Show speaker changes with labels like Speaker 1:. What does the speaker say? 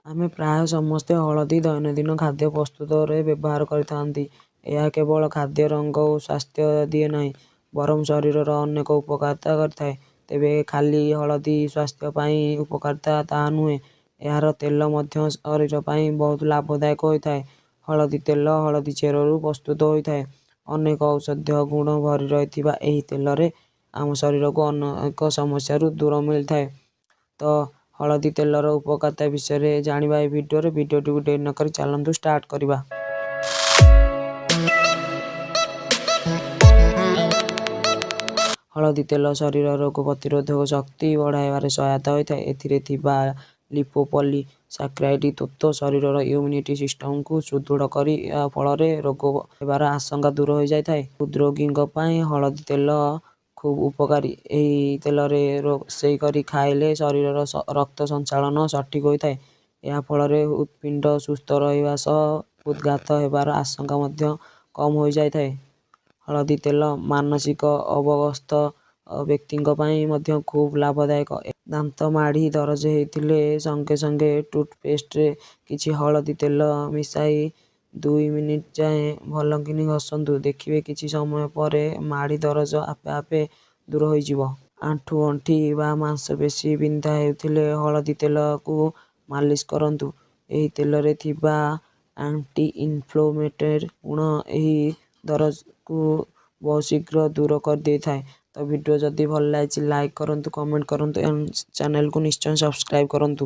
Speaker 1: ଆମେ ପ୍ରାୟ ସମସ୍ତେ ହଳଦୀ ଦୈନନ୍ଦିନ ଖାଦ୍ୟ ପ୍ରସ୍ତୁତରେ ବ୍ୟବହାର କରିଥାନ୍ତି। ଏହା କେବଳ ଖାଦ୍ୟ ରଙ୍ଗ ଓ ସ୍ୱାଦ ଦିଏ ନାହିଁ, ବରଂ ଶରୀରର ଅନେକ ଉପକାରିତା କରିଥାଏ। ତେବେ ଖାଲି ହଳଦୀ ସ୍ୱାସ୍ଥ୍ୟ ପାଇଁ ଉପକାରିତା ତାହା ନୁହେଁ, ଏହାର ତେଲ ମଧ୍ୟ ଶରୀର ପାଇଁ ବହୁତ ଲାଭଦାୟକ ହୋଇଥାଏ। ହଳଦୀ ତେଲ ହଳଦୀ ଚେରରୁ ପ୍ରସ୍ତୁତ ହୋଇଥାଏ। ଅନେକ ଔଷଧୀୟ ଗୁଣ ଭରି ରହିଥିବା ଏହି ତେଲରେ ଆମ ଶରୀରକୁ ଅନେକ ସମସ୍ୟାରୁ ଦୂର ମିଳିଥାଏ। ତ ହଳଦୀ ତେଲର ଉପକାରିତା ବିଷୟରେ ଜାଣିବା ଏହି ଭିଡ଼ିଓରେ। ଭିଡ଼ିଓଟିକୁ ଡେରି ନକରି ଚାଲନ୍ତୁ ଷ୍ଟାର୍ଟ କରିବା। ହଳଦୀ ତେଲ ଶରୀରର ରୋଗ ପ୍ରତିରୋଧକ ଶକ୍ତି ବଢ଼ାଇବାରେ ସହାୟତା ହୋଇଥାଏ। ଏଥିରେ ଥିବା ଲିପୋପଲିସାକାରାଇଡ୍ ତତ୍ତ୍ୱ ଶରୀରର ଇମ୍ୟୁନିଟି ସିଷ୍ଟମକୁ ସୁଦୃଢ଼ କରିବା ଫଳରେ ରୋଗ ହେବାର ଆଶଙ୍କା ଦୂର ହୋଇଯାଇଥାଏ। ହୃଦ୍‌ରୋଗୀଙ୍କ ପାଇଁ ହଳଦୀ ତେଲ ଖୁବ୍ ଉପକାରୀ। ଏହି ତେଲରେ ରୋଷେଇ କରି ଖାଇଲେ ଶରୀରର ରକ୍ତ ସଞ୍ଚାଳନ ସଠିକ୍ ହୋଇଥାଏ। ଏହା ଫଳରେ ହୃତ୍‌ପିଣ୍ଡ ସୁସ୍ଥ ରହିବା ସହ ହୃଦ୍‌ଘାତ ହେବାର ଆଶଙ୍କା ମଧ୍ୟ କମ୍ ହୋଇଯାଇଥାଏ। ହଳଦୀ ତେଲ ମାନସିକ ଅବଗ୍ରସ୍ତ ବ୍ୟକ୍ତିଙ୍କ ପାଇଁ ମଧ୍ୟ ଖୁବ୍ ଲାଭଦାୟକ। ଦାନ୍ତ ମାଢ଼ି ଦରଜ ହେଉଥିଲେ ସଙ୍ଗେ ସଙ୍ଗେ ଟୁଥ୍‌ପେଷ୍ଟରେ କିଛି ହଳଦୀ ତେଲ ମିଶାଇ 2 ମିନିଟ୍ ଯାଏଁ ଭଲକିନି ଘଷନ୍ତୁ। ଦେଖିବେ କିଛି ସମୟ ପରେ ମାଢ଼ି ଦରଜ ଆପେ ଆପେ ଦୂର ହୋଇଯିବ। ଆଣ୍ଠୁଗଣ୍ଠି ବା ମାଂସପେଶୀ ବିନ୍ଧା ହେଉଥିଲେ ହଳଦୀ ତେଲକୁ ମାଲିସ କରନ୍ତୁ। ଏହି ତେଲରେ ଥିବା ଆଣ୍ଟି-ଇନଫ୍ଲେମେଟୋରୀ ଗୁଣ ଏହି ଦରଜକୁ ବହୁତ ଶୀଘ୍ର ଦୂର କରିଦେଇଥାଏ। ତ ଭିଡ଼ିଓ ଯଦି ଭଲ ଲାଗିଛି, ଲାଇକ୍ କରନ୍ତୁ, କମେଣ୍ଟ କରନ୍ତୁ ଏବଂ ଚ୍ୟାନେଲକୁ ନିଶ୍ଚୟ ସବସ୍କ୍ରାଇବ୍ କରନ୍ତୁ।